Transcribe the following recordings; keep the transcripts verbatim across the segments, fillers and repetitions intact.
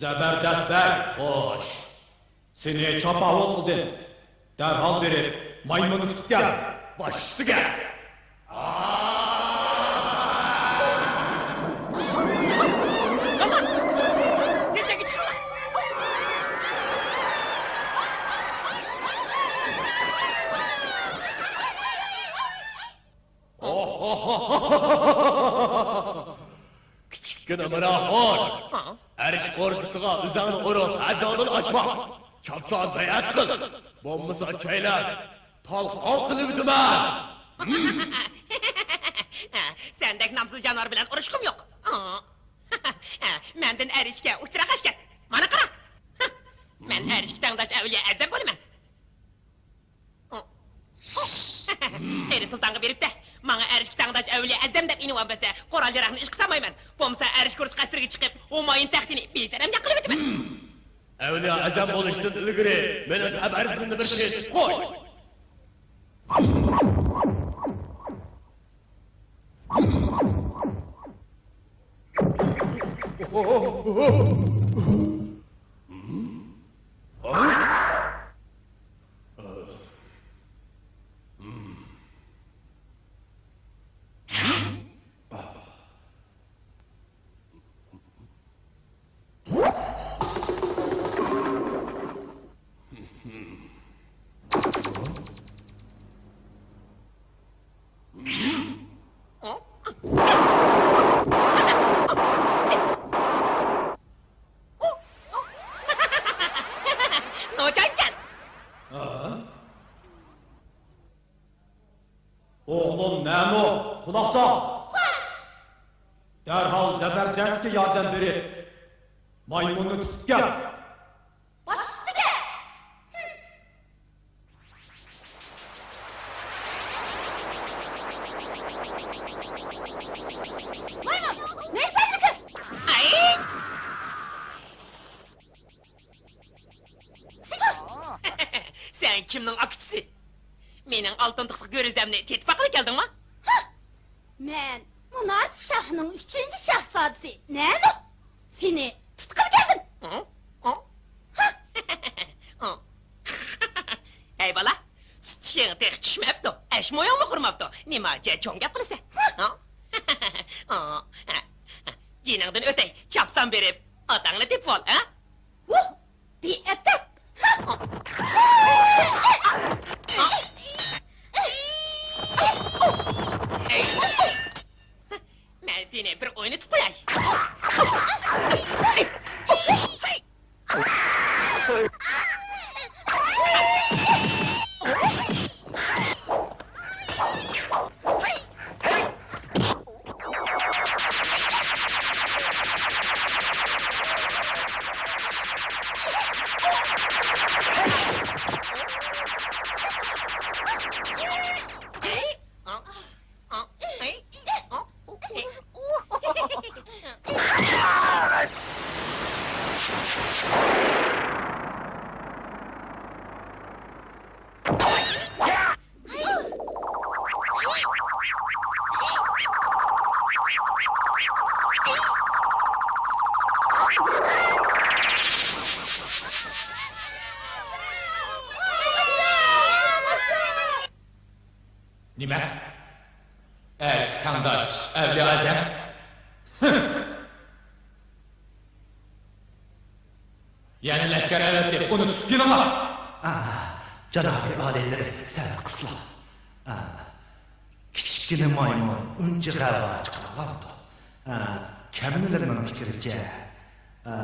زەبەردەست بەگ. خوش. سېنى چاپاۋۇل قىلدىم. دەرھال بېرىپ، مايمۇننى تۇتۇپ كەل. باش ئۈستىگە. كىچىككىنە مىراخور، ھە؟ ئەرش ئوردىسىغا ئۆزۈڭنى ئۇرۇپ، ھەددىڭدىن ئاشما. چاپسان بەيئەت قىل، بولمىسا چەيلەپ، تالقان قىلىۋېتىمەن. سەندەك نامسىز جانىۋار بىلەن ئۇرۇشقۇم يوق. مەندىن ئەرشكە ئۇچراق ئەشكەت. مانا قارا. مەن ئەرشكە تەڭداش ئەۋلىيا ئەزەم بولىمەن. قېرى سۇلتانغا بېرىپتە، ماڭا ئەرشكە تەڭداش ئەۋلىيا ئەزەم دەپ ئىنۋان بەرسە، قورال-ياراغنى ئىشقا سالمايمەن. بولمىسا ئەرش كۇرسى قەسرىگە چىقىپ، ھۇمايۇن تەختىنى بىسەرەمجان قىلىۋېتىمەن. ئەۋلىيا ئەزەم بولۇشتىن ئىلگىرى مېنىڭ تەبەرىسىمنى بىر چېچىپ قوي. نوچانكەن. ئوغلۇم نەمۇ؟ قۇلاق سال! دەرھال زەبەردەستكە ياردەم بېرىپ، مايمۇننى تۇتۇپ كەل! باش ئۈستىگە! مايمۇن، نەيسەنمىكىن؟ ئەي! سەن كىمنىڭ ئاكىچىسى؟ مېنىڭ ئالتۇن تۇقلۇق گۈرۈزەمنى تېتىپ باققىلى كەلدىڭمۇ؟ ھە! مەن مۇنارچە شاھنىڭ ئۈچىنچى شاھزادىسى نەنۇ. سېنى تۇتقىلى كەلدىم. ھە؟ ھە؟ ھە؟ ھەي بالا، سۈت چىشىڭ تېخى چۈشمەپتۇ، ئەش مويۇڭمۇ قۇرۇماپتۇ. نېمانچە چوڭ گەپ قىلىسەن؟ ھە؟ جېنىڭدىن ئۆتەي، چاپسان بېرىپ، ئاتاڭنى تېپىۋال، ھە؟ ۋۇھ! بىئەدەپ! مەن سېنى بىر ئوينىتىپ قوياي. نېمە؟ ئەرشكە تەڭداش ئەۋلىيا ئەزەم؟ يەنە لەشكەر ئەۋەتىپ، ئۇنى تۇتۇپ كېلىڭلار! ئا، جانابىي ئالىيلىرى، سەۋر قىلسىلا. ئا، كىچىككىنە مايمۇن ئۇنچە غەۋۋا چىقىرالامدۇ؟ ئا، كەمىنىلەرنىڭ پىكرىچە، ئا،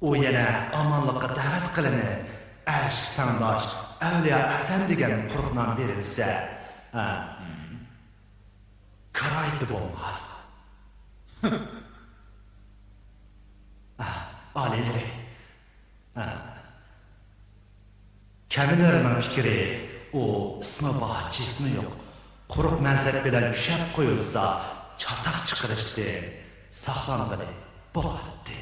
ئۇ يەنە ئامانلىققا دەۋەت قىلىنىپ، ئەرشكە تەڭداش ئەۋلىيا ئەزەم دېگەن قۇرۇق نام بېرىلسە، ئا، كارايتى بولماس. ئا، ئالىيلىرى. ئا. كەمىنىلەرنىڭ پىكرى، ئۇ ئىسمى بار، جىسمى يوق، قۇرۇق مەنسەپ بىلەن ئۈشەپ قويۇلسا، چاتاق چىقىرىشتىن ساقلانغىلى بولاتتى.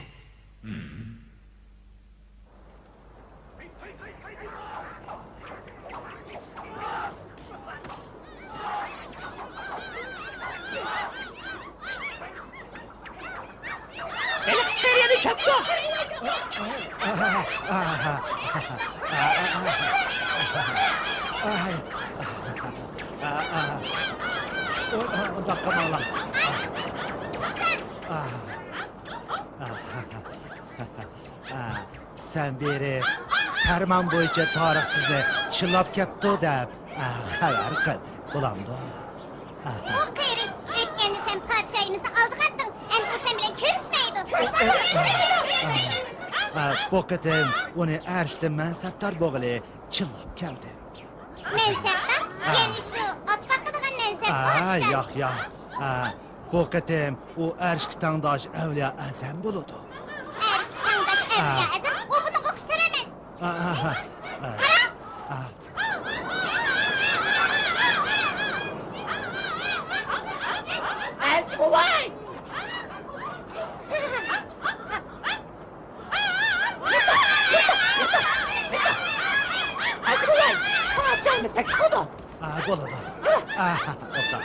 كەپتۇ. ئۇنداق قىلماڭلار. سەن بېرىپ، پەرمان بويىچە تارىخ سىزنى چىللاپ كەپتۇ دەپ، ئە، خەۋەر قىل. بولامدۇ؟ ئە. بۇ قېرى، ئۆتكەندە سەن پادىشاھىمىزنى ئالدىغانتىڭ، ئەمدى ئۇ سەن بىلەن كۆرۈشمەيدۇ. ئە، بۇ قېتىم ئۇنى ئەرشتە مەنسەپدار بولغىلى چىللاپ كەلدىم. مەنسەپدار؟ ئە. يەنى شۇ ئات باقىدىغان مەنسەپدار؟ ئە، ياق، ياق. ئە، بۇ قېتىم ئۇ ئەرشكە تەڭداش ئەۋلىيا ئەزەم بولىدۇ. ئەرشكە تەڭداش ئەۋلىيا ئەزەم؟ ئۇ بۇنىڭغا ئوخشاش ئەمەس. ئا، ئا، ئا. قارا! ئا. ئەلچى بوۋاي! ئەلچى بوۋاي! پادىشاھىمىز تەكلىپ قىلدى. ئا، بولىدۇ. ئا، ئوبدان.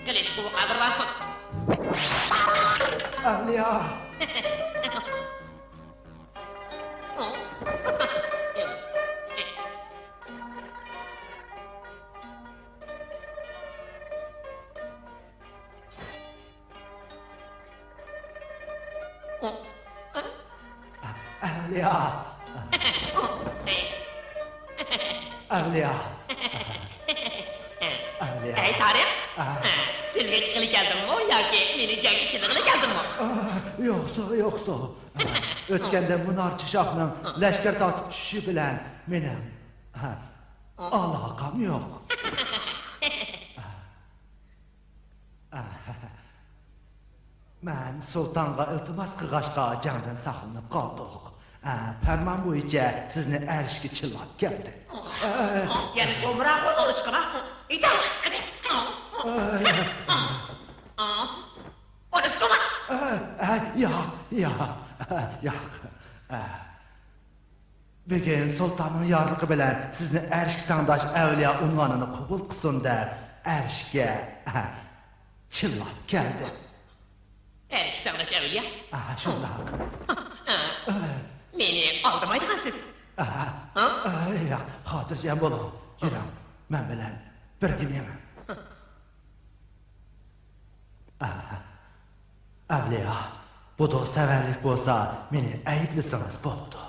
قىلىچ قوۋۇق ھازىرلانسۇن. ئەۋلىيا! ئەۋلىيا! ئەۋلىيا! ئەۋلىيا! ئەي تارىخ! ئا. سۈلھى قىلغىلى كەلدىڭمۇ ياكى مېنى جەڭگە چېلىغىلى كەلدىڭمۇ؟ ئا، يوقسۇ، يوقسۇ. ئا، ئۆتكەندە مۇنارچى شاھنىڭ لەشكەر تارتىپ چۈشۈشى بىلەن مېنىڭ، ئا، ئالاقەم يوق. مەن سۇلتانغا ئىلتىماس قىلغاچقا، جەڭدىن ساقلىنىپ قالدۇق. ئە، پەرمان بويىچە سىزنى ئەرشكە چىللاپ كەلدى. يەنە شومۇراغۇ بولۇشقىما؟ ئېيتاي. ئە، ئۇرۇشقىما؟ ئە، ئە، ياق، ياق، ئە، ياق. ئە. بۈگۈن سۇلتاننىڭ يارلىقى بىلەن سىزنى ئەرشكە تەڭداش ئەۋلىيا ئۇنۋانىنى قوبۇل قىلسۇن دەپ، ئەرشكە، ئە، چىللاپ كەلدىم. ئەرشكە تەڭداش ئەۋلىيا؟ ئە، شۇنداق. مېنى ئالدىمايدىغانسىز. ئە، ھە؟ ئە، ياق، خاتىرجەم بولۇڭ. يۈرۈڭ، مەن بىلەن بىرگە مېڭىڭ. ئەۋلىيا، بۇ سەۋەنلىك بولسا، مېنى ئەيىبلىسىڭىز بولىدۇ.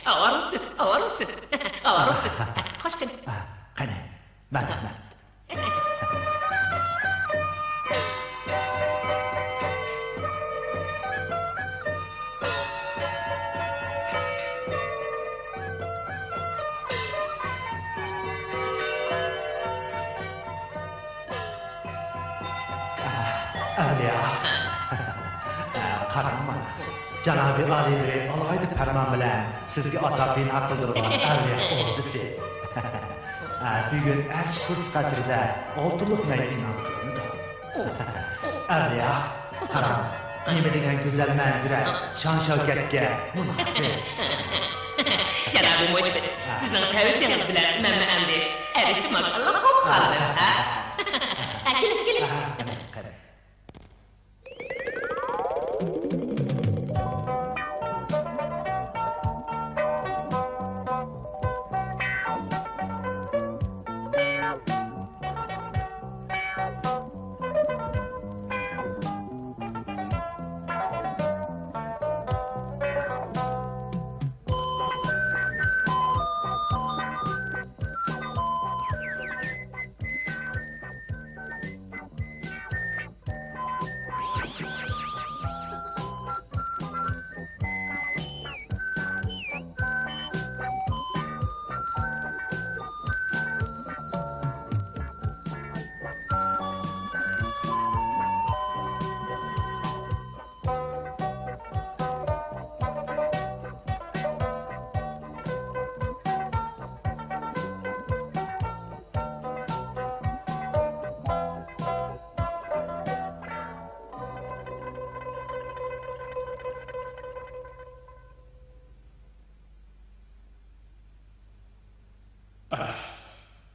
ئاۋارىمسىز، ئاۋارىمسىز، ئاۋارىمسىز. خوش قېنى. قېنى، مەرھەمەت. ئەۋلىيا، قاراڭ مانا، جانابىي ئالىيلىرى ئالاھىدە پەرمان بىلەن سىزگە ئاتاپ بىنا قىلدۇرغان ئەۋلىيا ئوردىسى. بۈگۈن ئەرش كۇرسى قەسرىدە ئالتۇنلۇق مەي ئېلان قىلىنىدۇ. ئەۋلىيا، قاراڭ، نېمە دېگەن گۈزەل مەنزىرە، شان-شەۋكەتكە مۇناسىپ. جانابىي مۇسبىت، سىزنىڭ تەۋسىيەڭىز بىلەن مەنمۇ ئەمدى ئەرشتە ماكانلىق بولۇپ قالدىم، ھە؟ ھە، كېلىڭ، كېلىڭ. قېنى، قېنى.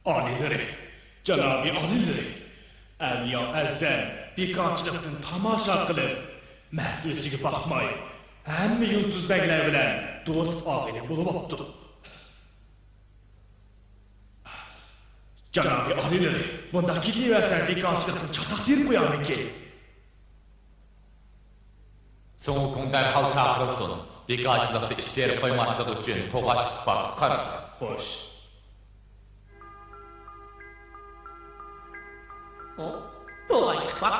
ئالىيلىرى، جانابىي ئالىيلىرى، ئەۋلىيا ئەزەم بىكارچىلىقتىن تاماشا قىلىپ، مەھدۇسىگە باقماي، ھەممە يۇلتۇز بەگلەر بىلەن دوست ئاغىنە بولۇۋاپتۇ. جانابىي ئالىيلىرى، بۇنداق كېتىۋەرسە بىكارچىلىقتىن چاتاق تېرىپ قويارمىكىن؟ سۇڭ ۋۇكۇڭ دەرھال چاقىرىلسۇن. بىكارچىلىقتا ئىش تېرىپ قويماسلىقى ئۈچۈن توغاچلىق باغقا قارىسۇن. خوش. ئۇ، توغاچلىق باغ.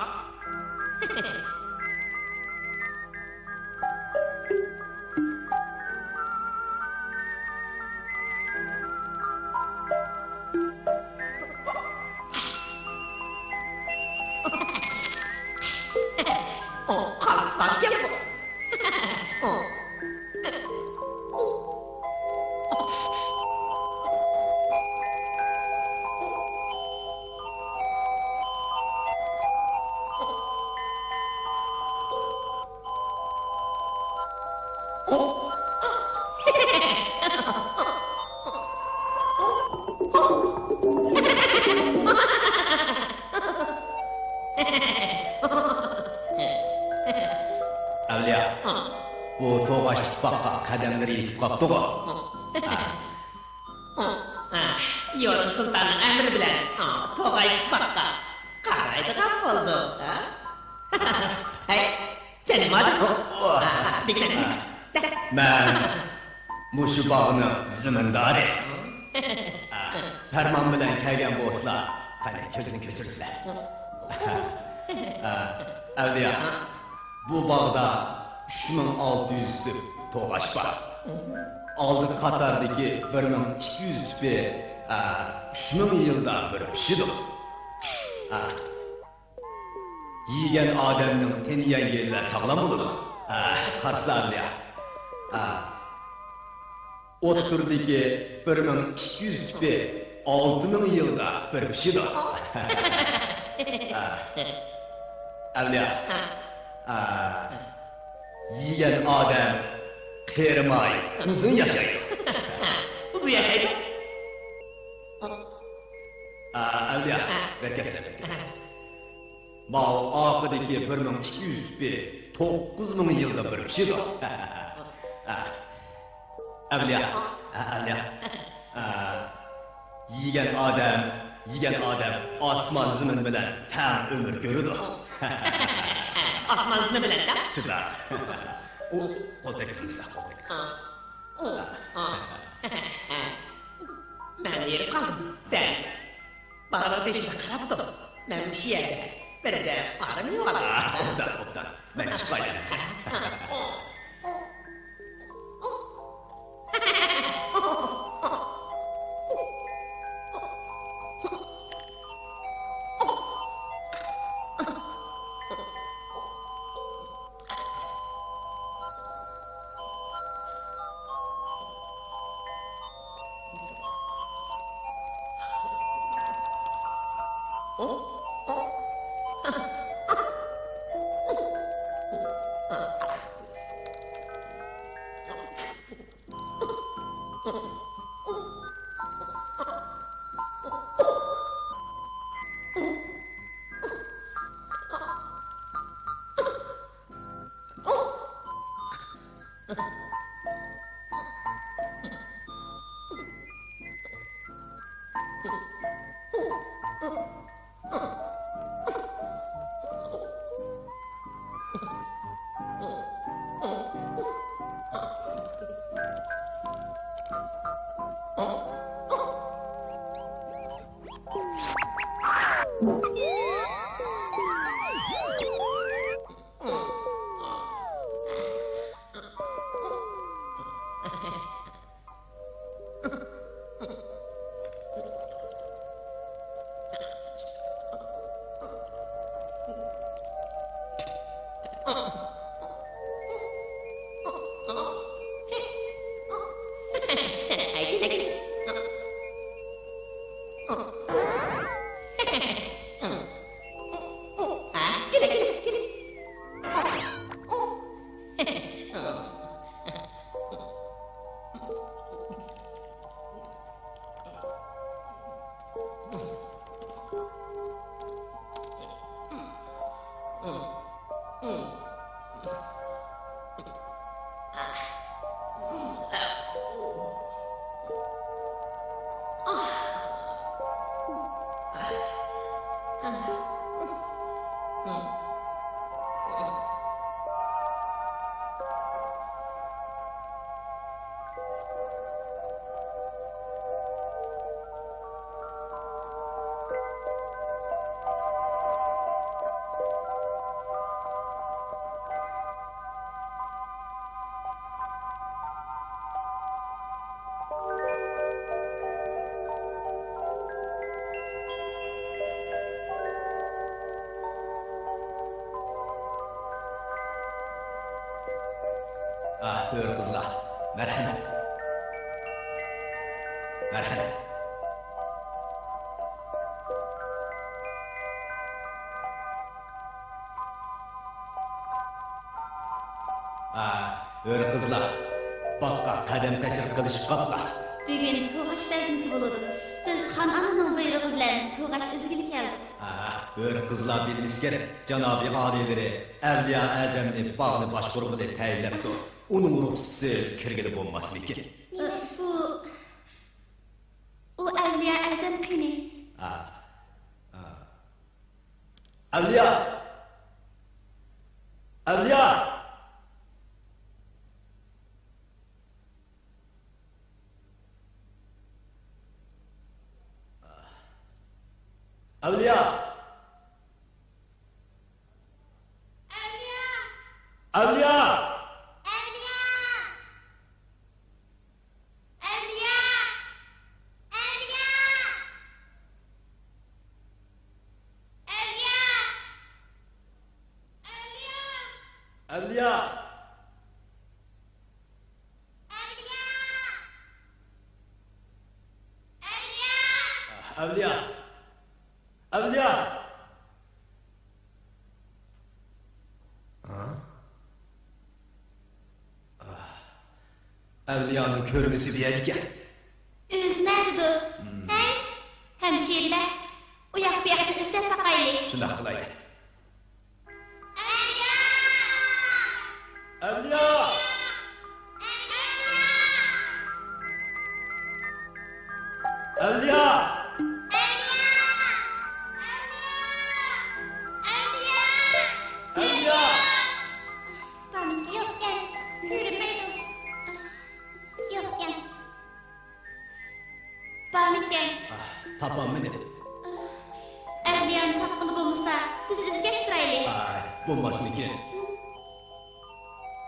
ئۇ قالىستانكەن بۇ. ئەۋلىيا، بۇ توغاچلىق باغقا قەدەملىرى يېتىپ قاپتۇغۇ؟ يورۇن سۇلتاننىڭ ئەمرى بىلەن توغاچلىق باغقا قارايدىغان بولدۇق. ھەي، سەن نېمە ئادەم؟ دېگىنە، دېگىنە. مەن مۇشۇ باغنىڭ زېمىندارى. پەرمان بىلەن كەلگەن بولسىلا، قېنى كۆزنى كۆچۈرسىلە. ئەۋلىيا، بۇ باغدا ئۈچ مىڭ ئالتە يۈز تۈپ توغاچ بار. ئالدىقى قاتاردىكى بىر مىڭ ئىككى يۈز تۈپى، ئە، ئۈچ مىڭ يىلدا بىر پىشىدۇ. ئە، يېگەن ئادەمنىڭ تېنى يەڭگىل ۋە ساغلام بولىدۇ. ئە، قارىسىلا ئەۋلىيا. ئە، ئوتتۇرىدىكى بىر مىڭ ئىككى يۈز تۈپى ئالتە مىڭ يىلدا بىر پىشىدۇ. ئە، ئەۋلىيا. ئە، يېگەن ئادەم قېرىماي، ئۇزۇن ياشايدۇ. ئۇزۇن ياشايدۇ. ئە، ئەۋلىيا، بەركەسلە، بەركەسلە. ماۋۇ ئارقىدىكى بىر مىڭ ئىككى يۈز تۈپى توققۇز مىڭ يىلدا بىر پىشىدۇ. ئەۋلىيا، ئەۋلىيا. يېگەن ئادەم، يېگەن ئادەم ئاسمان زېمىن بىلەن تەڭ ئۆمۈر كۆرىدۇ. ئاسمان زېمىن بىلەن تەڭ؟ شۇنداق. ئۇ، قول تەگكۈزمىسىلە، قول تەگكۈزمىسىلە. ئۇ، ئۇ. مەن ھېرىپ قالدىم. سەن باغنىڭ تېشىدا قاراپ تۇر. مەن مۇشۇ يەردە بىردەم ئارام ئېلىۋالاي. ئا، ئوبدان، ئوبدان. مەن چىقاي ئەمىسە. ئۆر قىزلار، مەرھەمەت. مەرھەمەت. ئا، ئۆر قىزلار، باغقا قەدەم تەشرىپ قىلىشىپ قاپلا. بۈگۈن توغاچ بەزمىسى بولىدۇ. بىز خان ئانىنىڭ بۇيرۇقى بىلەن توغاچ ئۈزگىلى كەلدۇق. ئا، ئۆر قىزلار بىلمىسى كېرەك، جانابىي ئالىيلىرى ئەۋلىيا ئەزەمنى باغنى باشقۇرغىلى تەيىنلەپتۇ. ئۇنىڭ رۇخسىتىسىز كىرگىلى بولماسمىكىن؟ ئە، بۇ، ئۇ ئەۋلىيا ئەزەم قېنى؟ ئا، ئا. ئەۋلىيا! ئەۋلىيا! ئەۋلىيا! ئەۋلىيا! ئەۋلىيا! ئەۋلىيا! ئەۋلىيا! ھا؟ ئەۋلىيانىڭ كۆرمىسى بۇ يەردىكەن. ئۆزى نەدىدۇ؟ ھەي، ھەمشىرىلەر، ئۇ ياق بۇ ياقنى ئىزدەپ باقايلى. شۇنداق قىلايلى. ئەۋلىيا! ئەۋلىيا! ئەۋلىيا! بارمىكەن؟ يوقكەن. كۆرۈنمەيدۇ. يوقكەن. بارمىكەن؟ ئاھ، تاپالمىدىم. ئەۋلىيانى تاپقىلى بولمىسا، بىز ئىزگەشتۈرەيلى. ئاي، بولماسمىكىن؟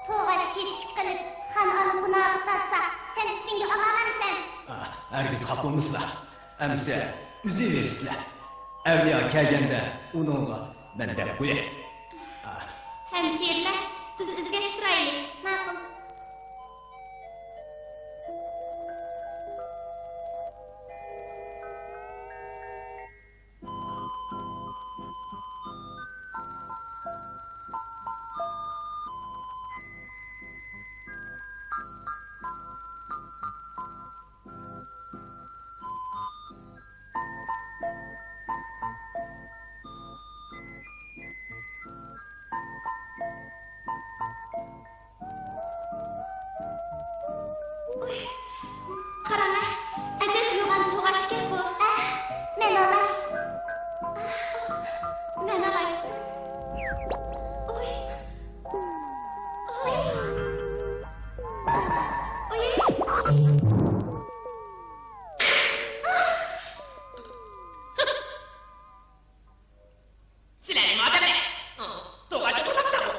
توغاچ كېچىكىپ قېلىپ، خان ئانا گۇناھقا پاتسا، سەن ئۈستۈڭگە ئالالامسەن؟ ئاھ، ھەرگىز خاپا بولمىسىلا. ئەمىسە، ئۈزۈۋېرىسىلە. ئەۋلىيا كەلگەندە ئۇنىڭغا مەن دەپ قوياي. ئاھ. ھەمشىرىلەر، بىز ئىزگەشتۈرەيلى. ماقۇل. ئۇي، قاراڭە، ئەجەب يوغان توغاچكەن بۇ. ئەھ، مەن ئالاي. ئاھ، مەن ئالاي. ئۇي. ئۇي. ئۇي. سىلەر نېمە ئادەملەر؟ توغاچ ئوغرىلاپسىلەرغۇ؟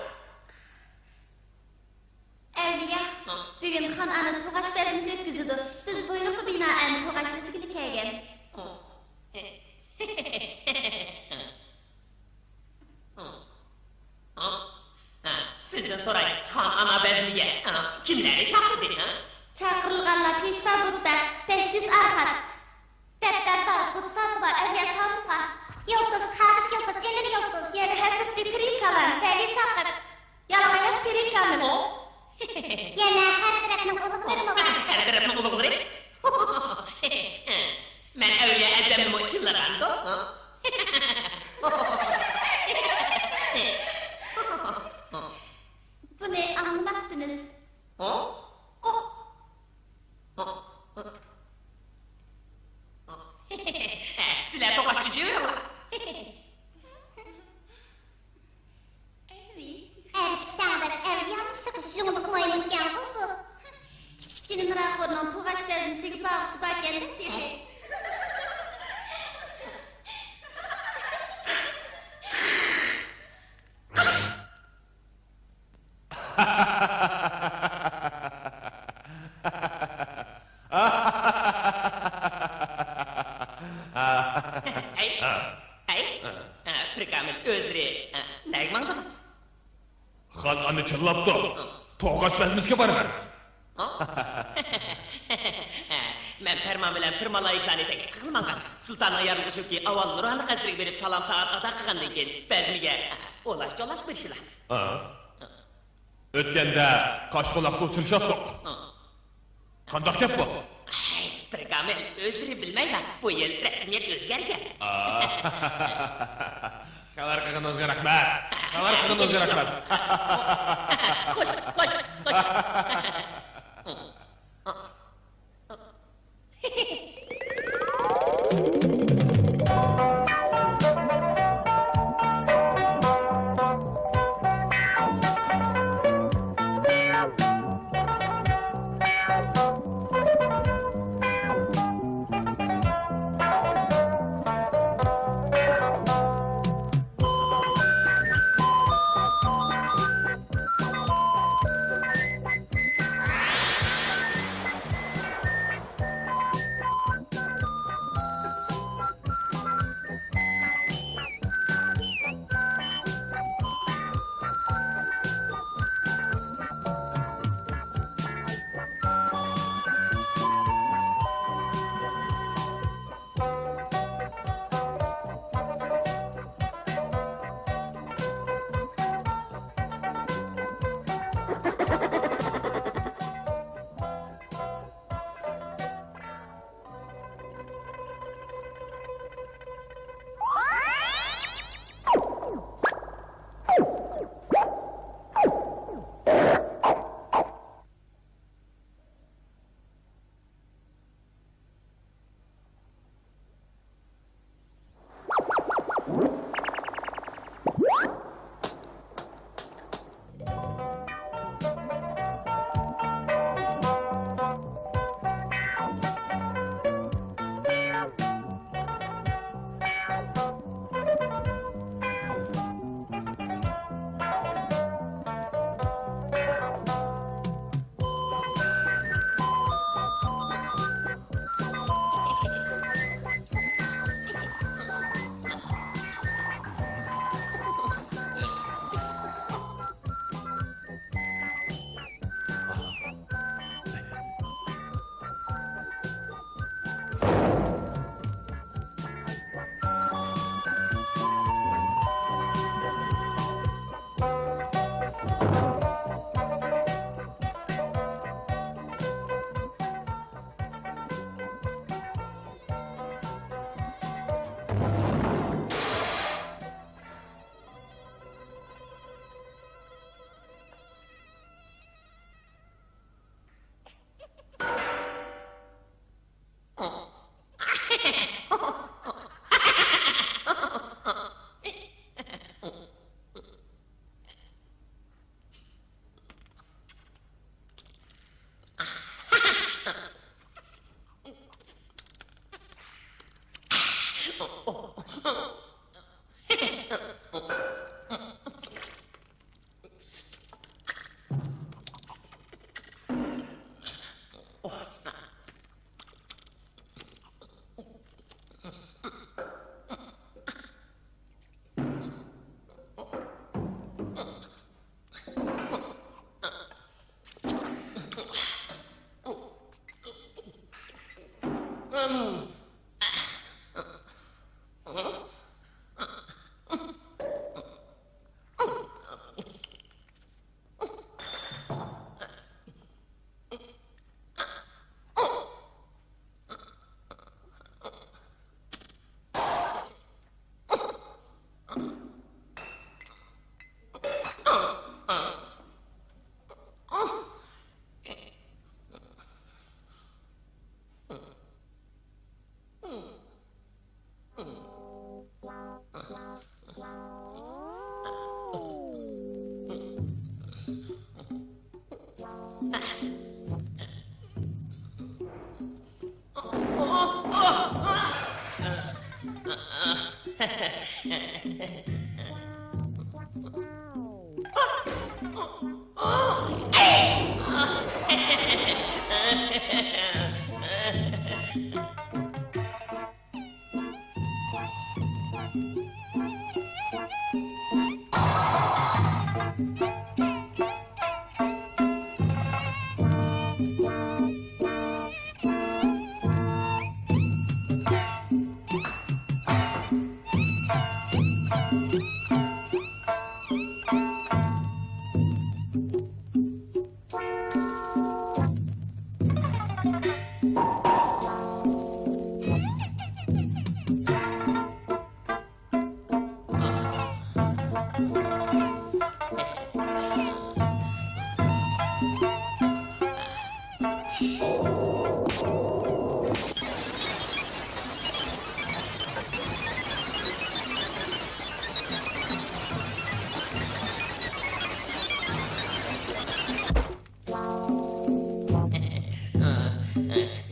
ئەۋلىيا، ھە؟ بۈگۈن خان ئانا توغاچ بەزمىسى ئۆتكۈزىدۇ. بىز بۇيرۇققا بىنائەن توغاچ ئۈزگىلى كەلگەن. ھە. ھە. ھە. سىزدىن سوراي، خان ئانا بەزمىگە، ھە، كىملەرنى چاقىردى، ھە؟ چاقىرىلغانلار پېشۋا بۇددا، بەش يۈز ئارخات. دەپتەر تارقىتىپ ساتىۋال ئەۋلىيا سالىمغا. قۇت يۇلتۇز، قابىس يۇلتۇز، ئېمىر يۇلتۇز. يەنە ھەسرىتى پىرى كالان. ۋەلى ساقىپ. يالىڭاياق پىرى كالىم. ئو؟ يەنە ھەر تەرەپنىڭ ئۇلۇغلىرىمۇ بار. ھەر تەرەپنىڭ ئۇلۇغلىرى؟ مەن ئەۋلىيا ئەزەمنىمۇ چىللىغاندۇ. بۇنى ئاڭلىماپتىمىز. ھە؟ سىلەر توقاش ئۈزۈۋېرىڭلار. ئەرشكە تەڭداش ئەۋلىيا مۇشتىقى شۇڭلۇق مايمۇنكەنغۇ بۇ. كىچىككىنە مىراخورنىڭ توغاچ بەزمىسىگە باغىسى باركەن-دە تېخى. ھەي، ھەي، پىركامىل ئۆزلىرى نەگە ماڭدىلا؟ خان ئانا چىللاپتۇ. توغاچ بەزمىسىگە بارىمەن. ھا؟ مەن پەرمان بىلەن پىرمالايىكلارنى تەكلىپ قىلغىلى ماڭغان. سۇلتاننىڭ يارلىقى شۇكى، ئاۋۋال نۇرھانلىق ھەزرىگە بېرىپ سالام سائەت ئادا قىلغاندىن كېيىن بەزمىگە ئولاش-چولاش بېرىشىلا. ھا؟ ئۆتكەندە قاش-قۇلاقتا ئۇچرىشاتتۇق. ھا. قانداق گەپ بۇ؟ ئەي، بىر كامىل، ئۆزلىرى بىلمەيلا، بۇ يىل رەسمىيەت ئۆزگەرگەن. ئا. خەۋەر قىلغىنىڭىزغا رەھمەت. خەۋەر قىلغىنىڭىزغا رەھمەت. خوش، خوش، خوش.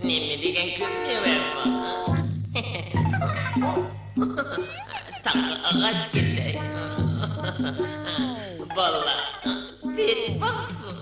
نېمە دېگەن كۆكنى بەرمە. تاقا ئاغاچ كېتەك. بالىلار، تېتىپ باقسۇن.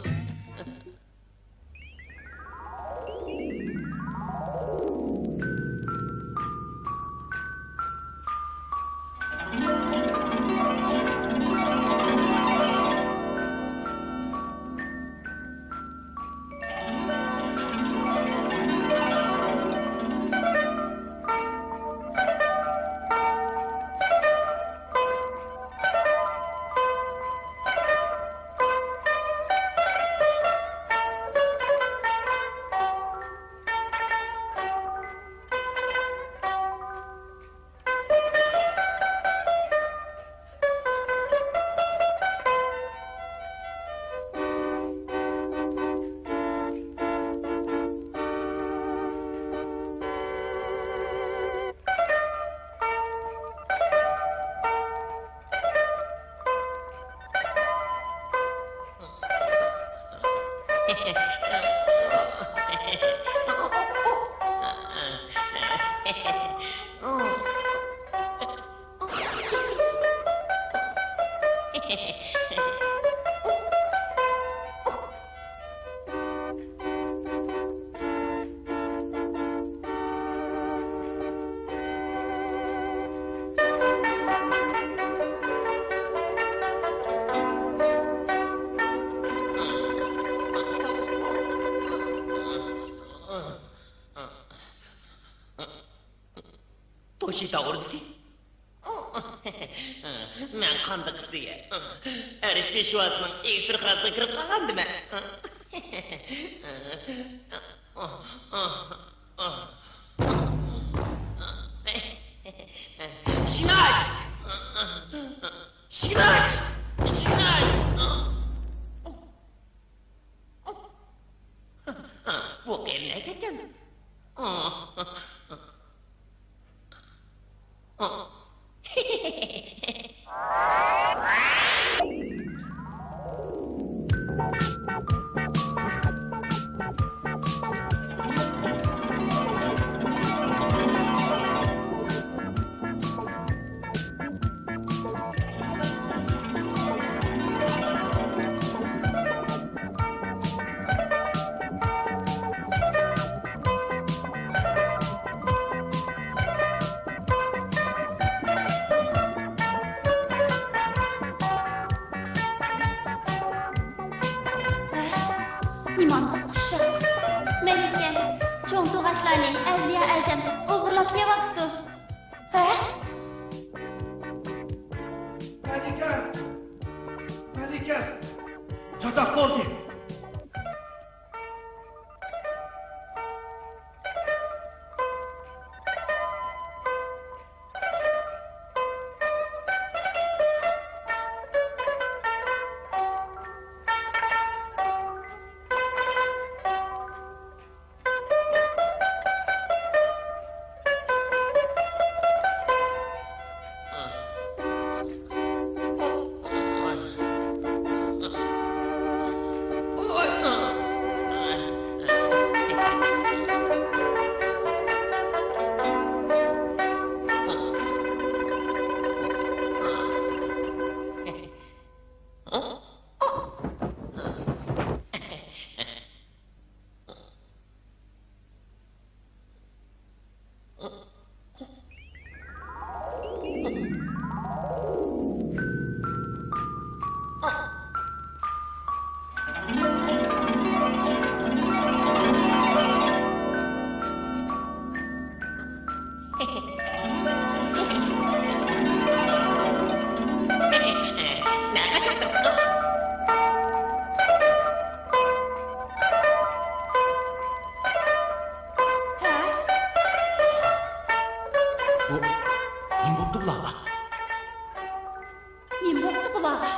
توشى توغرىدىسى. مەن قانداق قىسىگە؟ ئەرش پېشۋاسىنىڭ ئېگىز سىرخاسىغا كىرىپ قالغاندىمەن. شىناچ! شىناچ! شىناچ! بۇ قېرى نەگە كەتكەن؟ نېمانداق خۇشال. مەلىكە، چوڭ توغاچلارنى، ئەۋلىيا ئەزەم ئوغرىلاپ يەۋاپتۇ. ھە؟ مەلىكە! مەلىكە! چاتاق بولدى! نېمە بوپتۇ بۇلارغا؟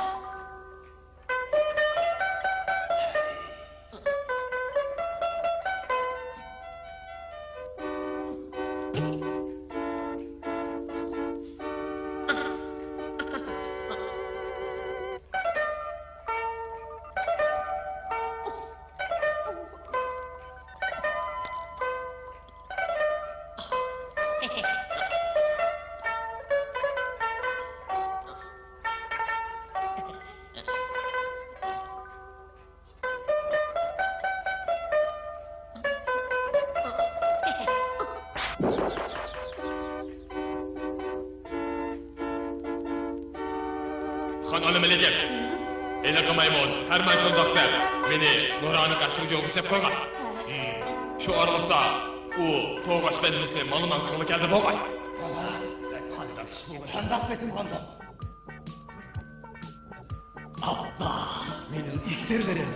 خان ئالىمىلىدىم. ھېلىقى مايمۇن ھەر مەن شۇنداق دەپ، مېنى نۇرانە قەسرىگە يولغا سېلىپ قويغان. ھىم. شۇ ئارىلىقتا ئۇ توغاچ بەزمىسىنى ماڭا-ماڭا قىلغىلى كەلدى بولغاي. قانداق ئىش بۇ؟ قانداق پېتىنغاندۇ؟ ئاپلا، مېنىڭ ئىكسىرلىرىم.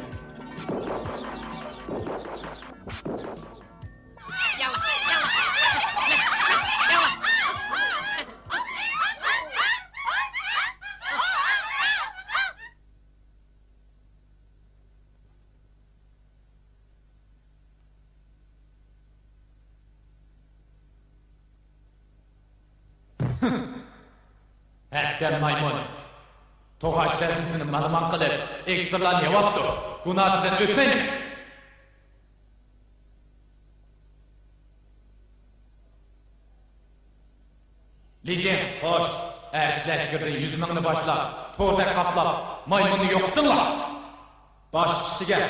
ھەددەم مايمۇن! توغاچ بەزمىسىنى مالىمان قىلىپ، ئىكسىرلارنى يەۋاپتۇ. گۇناھسىدىن ئۆتمەيمەن. لىجىڭ، خوش. ئەرش لەشكىرىدىن يۈز مىڭنى باشلاپ، توردەك قاپلاپ، مايمۇننى يوقىتىڭلار. باشقا ئىش دېگەن.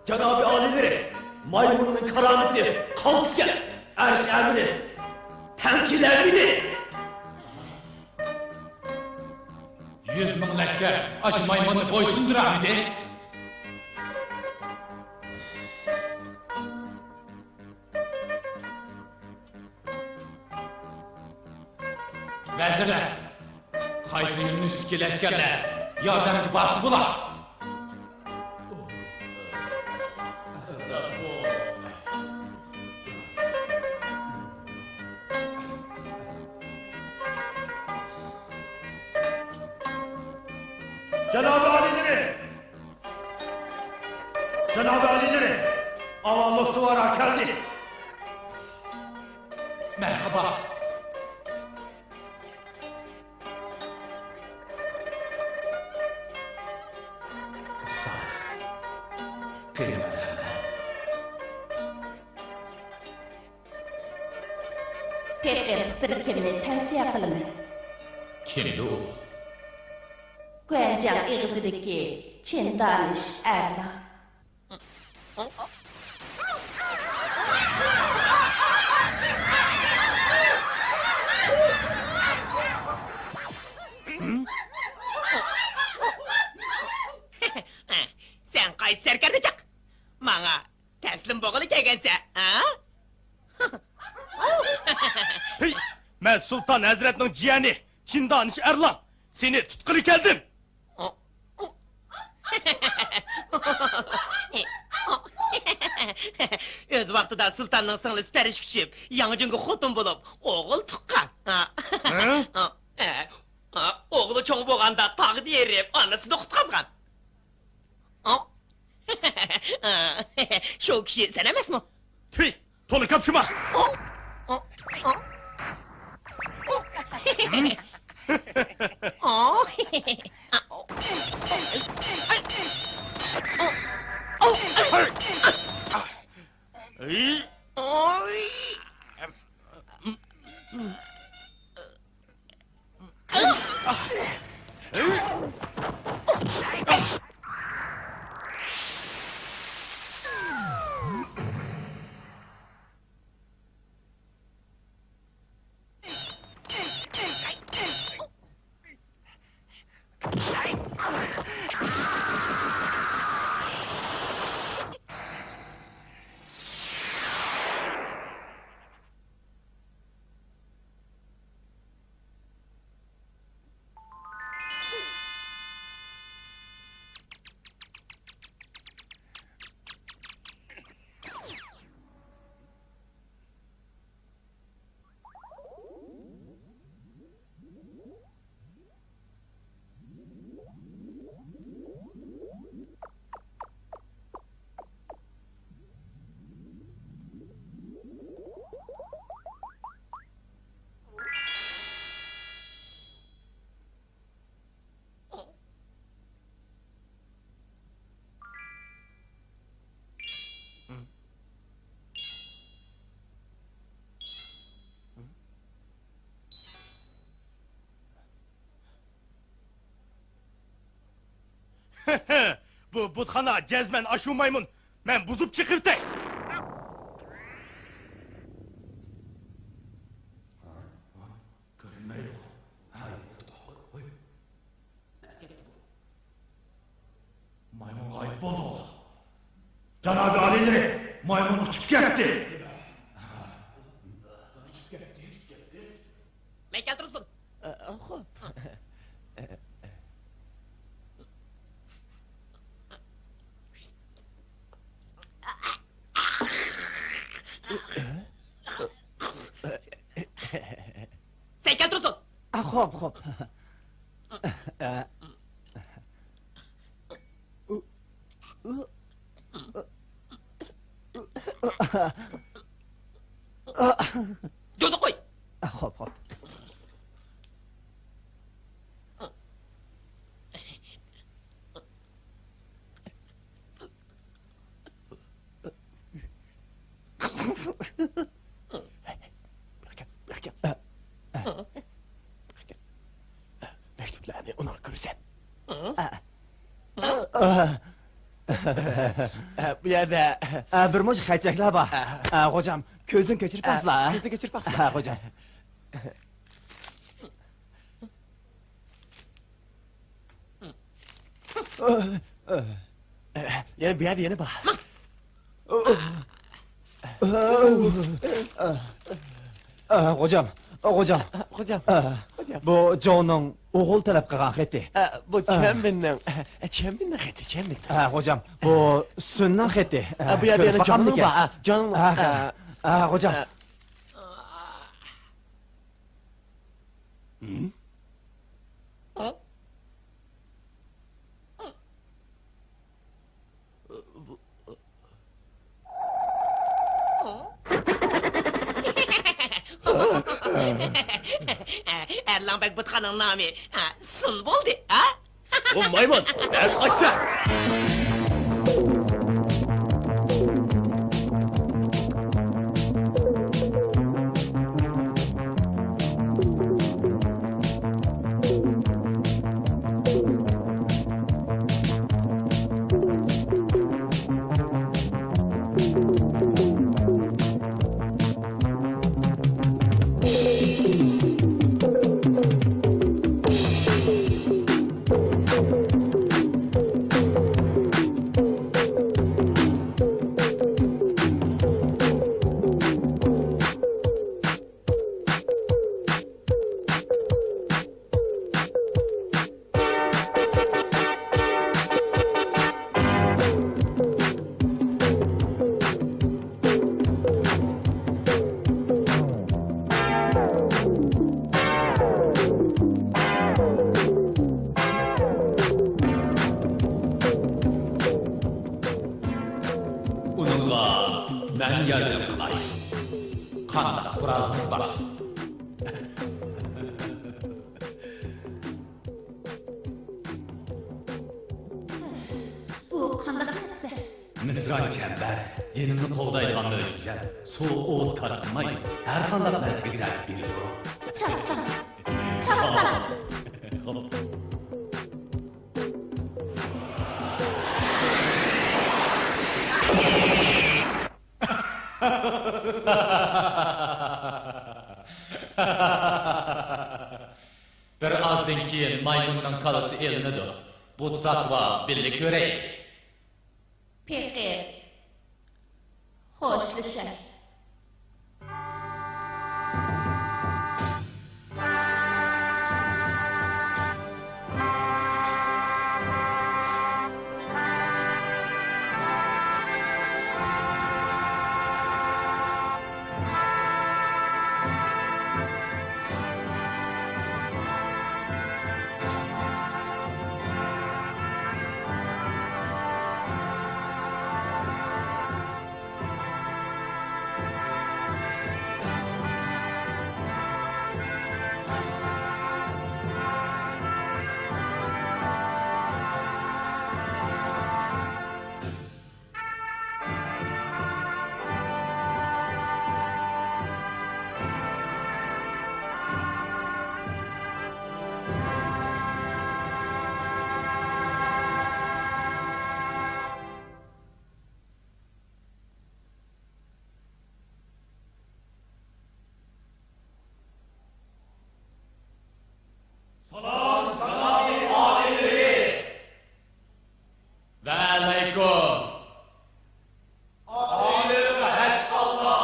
جانابىي ئالىيلىرى، مايمۇننىڭ كارامىتى قالتىسكەن، ئەرش ئەمرى تەڭ كېلەلمىدى. يۈز مىڭ لەشكەر ئاشۇ مايمۇننى بويسۇندۇرالمىدى. ۋەزىرلەر، قايسى يۆنىلىشتىكى لەشكەرلەر ياردەمگە بارسا بولا؟ جانابىي ئالىيلىرى! جانابىي ئالىيلىرى! ئاۋاللىق سۇۋارا كەلدى! مەرھابا! ئۇستاز، قېنى مەرھەمەت. پېقىر بىر كىمنى تەۋسىيە قىلىمەن. كىمدۇ ئۇ؟ گۇەنجياڭ ئېغىزىدىكى چىن دانىش ئەرلار. سەن قايسى سەركەردە جىق؟ ماڭا تەسلىم بولغىلى كەلگەنسەن، ھە؟ ھېي، مەن سۇلتان ھەزرەتنىڭ جىيەنى، چىن دانىش ئەرلان. سېنى تۇتقىلى كەلدىم. ئۆز ۋاقتىدا سۇلتاننىڭ سىڭلىسى پەرىشكە چۈشۈپ، ياڭجىڭغا خوتۇن بولۇپ، ئوغۇل تۇغقان. ھە؟ ئوغلى چوڭ بولغاندا تاغدا ھېرىپ، ئانىسىنى قۇتقازغان. شۇ كىشى سەن ئەمەسمۇ؟ تۈي، تولا كاپشىما! بۇ بۇتخانا جەزمەن ئاشۇ مايمۇن. مەن بۇزۇپ چىقىۋېتەي. كۆرۈنمەيدىغۇ. ھە، بولدىغۇ. ھوي، ھوي. مايمۇن غايىب بولدىغۇ. جانابىي ئالىيلىرى، مايمۇن ئۇچۇپ كەتتى. ئۇچۇپ كەتتى. مەن كەلتۈرسۇن. ئە، خوپ. سەن كەلتۈرسۇن. ئە، خوپ، خوپ. جوزۇق قوي. ئە، خوپ، خوپ. مەكتۇپلارنى ئۇنىڭغا كۆرسەت. ئە، بۇ يەردە، ئە، بىر مۇنچە خەت-چەكلەر بار. ئە، خوجام، كۆزدىن كەچۈرۈپ باقسىلا. كۆزدىن كەچۈرۈپ باقسىلا. ئە، خوجام. يەنە بۇ يەردە يەنە بار. ئە، خوجام، خوجام. خوجام، ئە، خوجام. بۇ جوڭنىڭ ئوغۇل تەلەپ قىلغان خېتى. ئە، بۇ، ئە، چيەنمىننىڭ، ئە، چيەنمىننىڭ خېتى، چيەنمىن. ئە، خوجام، بۇ سۈننىڭ خېتى. ئە، بۇ يەردە يەنە جاڭنىڭ بار، ئە، جاڭنىڭ. ئە، ئە، ئە، خوجام. ئە. ئەرلەڭ بەگ بۇتخانىڭ نامى، ھە، سۇن بولدى، ھە؟ ئۇ مايمۇن، دەل ئاچسا! ئۇنىڭغا مەن ياردەم قىلاي. قانداق قورالىڭىز بار؟ بۇ قانداق نەرسە؟ مىسران چەمبەر، جېنىمنى قوغدايدىغان مۆجىزە. سۇ، ئوت كار قىلماي، ھەر قانداق نەرسىگە زەربە بېرىدۇ. چالسام! چالسام! خوپ. بىر ئازدىن كېيىن مايمۇننىڭ كاللىسى ئېلىنىدۇ. بۇ زاتۋا بىللە كۆرەيلى. پېقىر. خوشلىشاي. سالام، جانابىي ئالىيلىرى! ۋەئەلەيكۇم! ئالىيلىرىغا ھەشقاللا!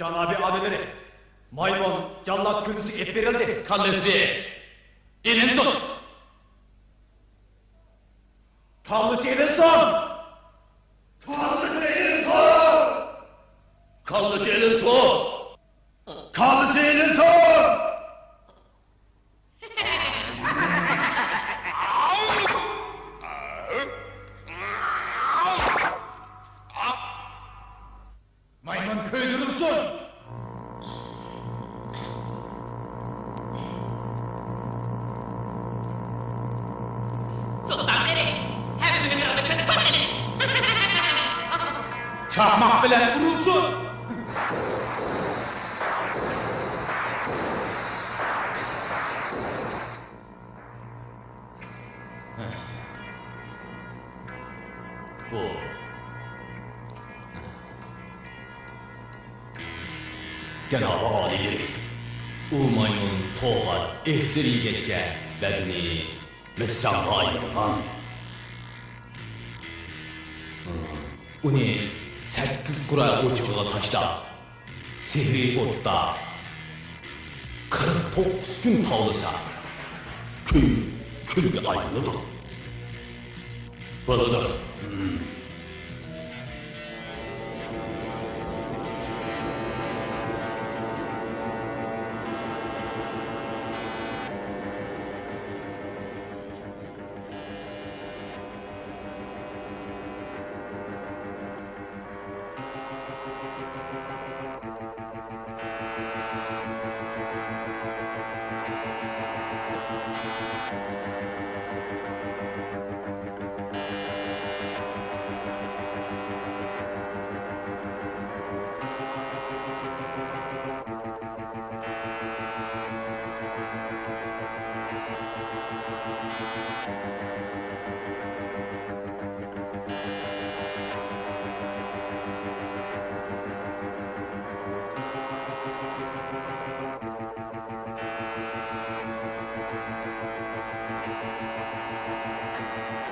جانابىي ئالىيلىرى، مايمۇن جاللات كۈللىسىگە ئېلىپ بېرىلدى. كاللىسى ئېلىنسۇن! كاللىسى ئېلىنسۇن! كاللىسى ئېلىنسۇن! كاللىسى ئېلىنسۇن! كاللىسى ئېلىنسۇن! مايمۇن كۆيدۈرۈلسۇن! چاقماق بىلەن ئۇرۇلسۇن! بۇ. جانابىي ئالىيلىرى، ئۇ مايمۇن توغاچ ئېھسىر يېگەچكە بەدىنى مىسرانغا ئايلانغان. ئۇنى سەككىز قۇرا ئوچىقىغا تاشلاپ، سېھرىي ئوتتا قىرىق توققۇز كۈن تاۋلىسا، كۆيۈپ كۈلگە ئايلىنىدۇ. بولىدۇ.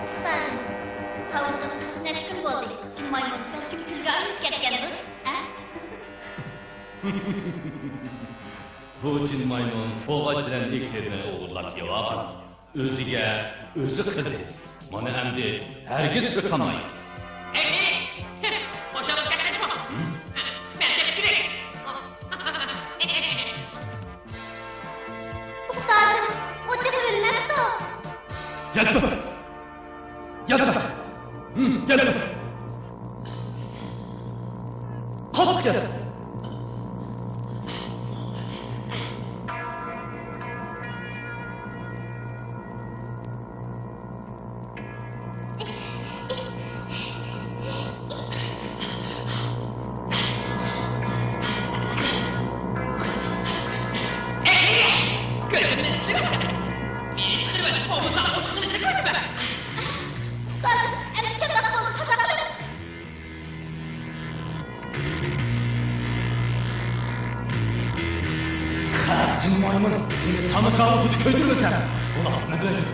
ئۇستازىم، تاۋلىغىلى قىرىق نەچچە كۈن بولدى. جىن مايمۇن بەلكىم كۈلگە ئايلىنىپ كەتكەندۇر، ھە؟ بۇ جىن مايمۇن توغاچ بىلەن ئېھسىرنى ئوغرىلاپ يەۋالغان. ئۆزىگە ئۆزى قىلدى. مانا ئەمدى ھەرگىز تۆت قالمايدۇ. ئەي، قېرى! خۇشاللىق كەتمىدىمۇ؟ مەن تېخى كۈلەي. ئۇستازىم، ئۇ تېخى ئۆلمەپتۇ. ياتما! ياتما! ھىم، ياتما! قاتتىق يات! كۆزۈمنى ئىسسىۋەتتىڭ. مېنى چىقىرىۋەت، بولمىسا ئوچۇقىنى چىقىرىۋېتىمەن. ئۇستازىم، ئەمدى چاتاق بولدى، قازا قىلىمىز. خەپ، جىن مايمۇن، سېنى سامسا ئوتىدا كۆيدۈرمىسەم، بۇلاق نېمە بىلەن يۈر.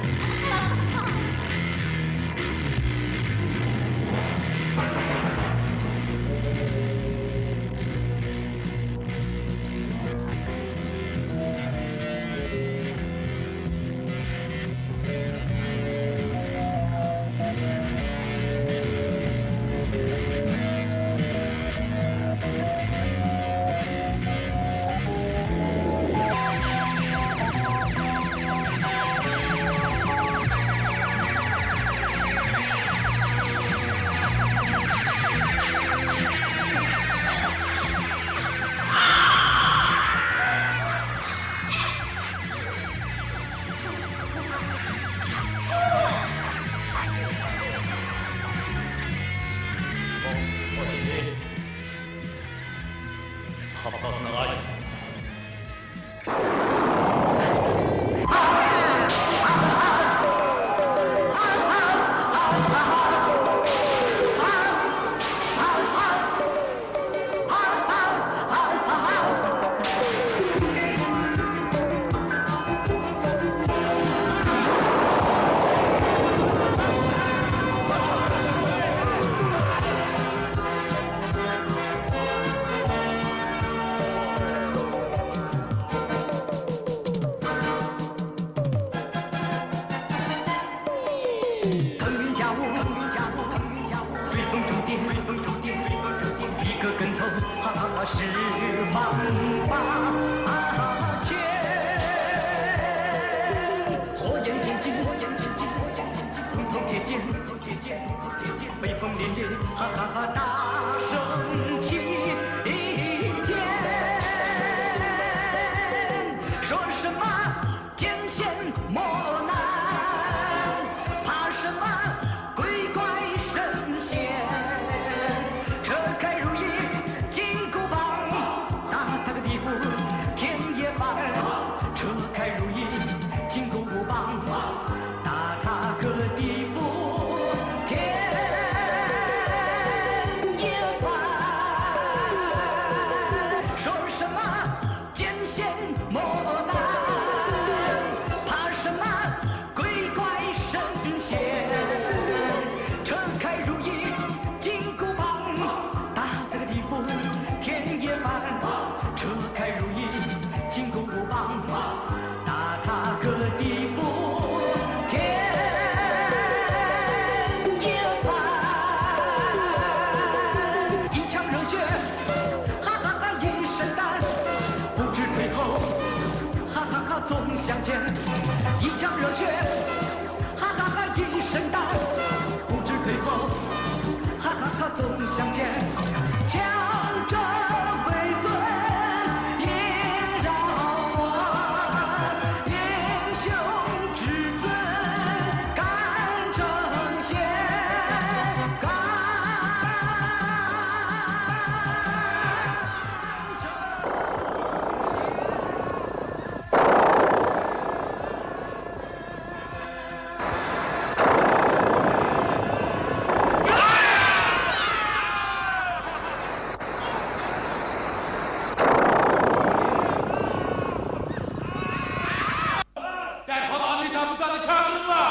قاپقاقنى ئاچ. 向前，一腔热血，哈哈哈一身胆，不知退后，哈哈哈总向前。